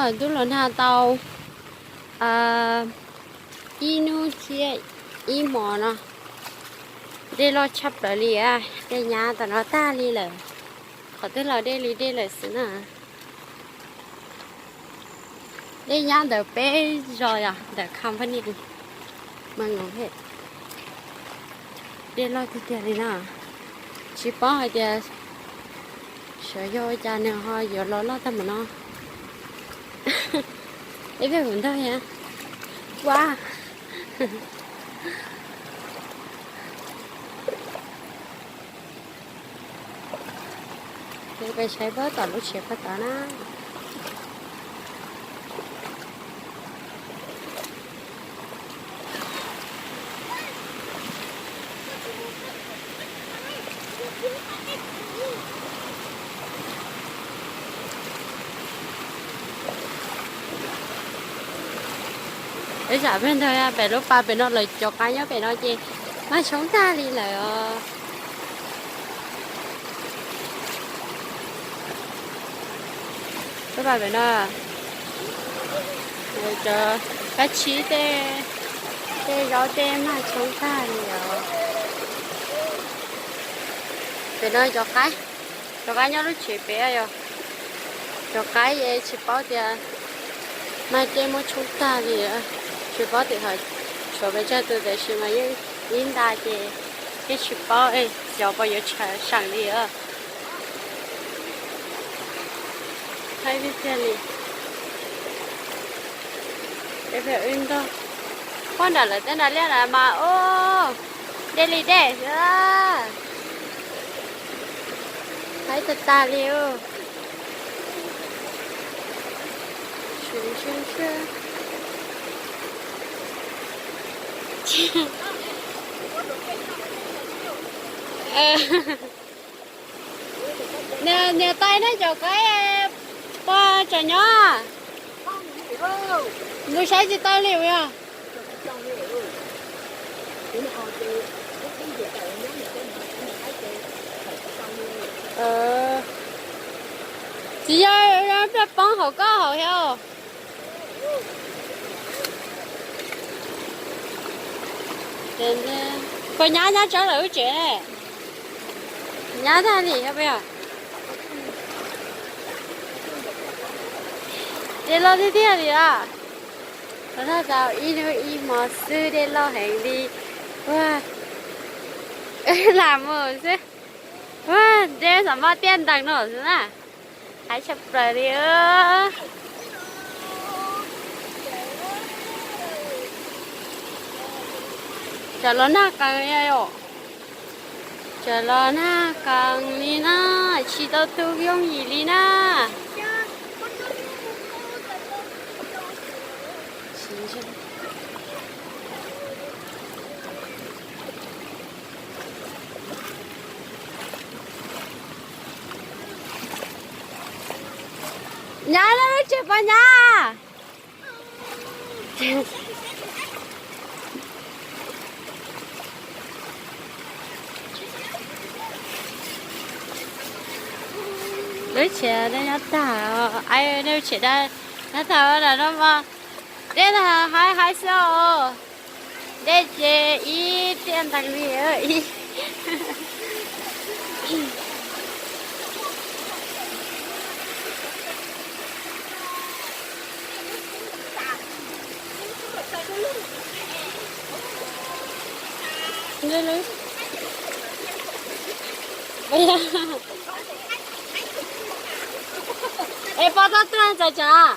Ntuj los nag tau ib hnub thiab ib hmos no, dej loj tshaj plaws li, dej nyab tom no tag li lawm. Qhov twg los dej li dej lawm xwb na. Dej nyab ntawm peb zos yom, ntawm company mas dej loj tiag tiag li na. Tsis paub hais tias xyov yog ua cas nws ho yuav los loj tag npaum no. Ib pliag kuv ntog thiab. Ua, peb saib puag tom lub tsev puag tod na. Peb zam peb ntawd pem lub pas pem no lawv cov qaib nyob pem no ces maj tshoob tag li lawm os. Lub pas pem no, cov kab tsib tej, tej zaub tej maj tshoob tag li os. Pem no cov qaib, cov qaib nyob lub tsev pem yog cov qaib es tsis paub tias maj dej muab tshoob tag li, tsis paub tias ho tshuav pes tsawg tus tiam sis mas yeej ib nta ces yeej tsis paub xyov puas yuav tshwm sim li os. Haib tiag tiag li. Peb pheej wb ntog, puag nram lawv tej nram liaj na mas ub, dej li dej xwb. Haib tag tag li. Niam tais, nej cov qaib puas tseem nyob? Mus saib tsis tau li yog. Tsis yog, yog peb poob hauv koj hauv thiab. Puas nyab, nyab tsawb lawm lub tsev ne? Nyab tag li os. Dej loj tiag tiag li os. Los nag tau ib hnub ib hmo xwb dej loj heev li. Ua, lam mus xwb. Ua, dej xav maj tiaj ntees no xwb na. Haib tshaj plaws li. Tsam los nag qees li os. Tsam los nag qees li na, tsis tau tu yooj yim li na. Nyab, lub tsev puas nyab? Lub tsev nyob tag, lub tsev nyob tag no mas dej haib haib xwb os. Dej ces ib tiaj ntees li ib. Es pov tau tuag txawm tsam.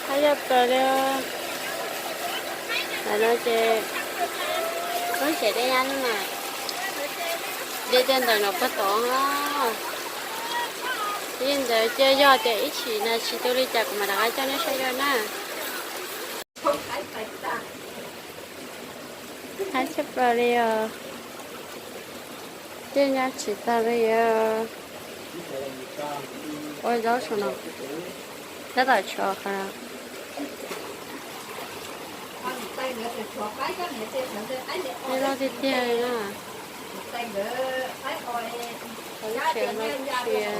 Haib yog plaws li. Ntawm no ces lub tsev dej nyab no na, dej tiaj ntees no puag tod. Li ntawd ces yog tias ib chim na tsis tu li cas kuv mam rov qab coj nej saib dua na. Haib tshaj plaws li os. Tej nyab tsis tag li, ua zaub saum no, tab tom tshuav qhov no. Tej zaub tiag tiag li na. Zaub tshia, zaub tshia.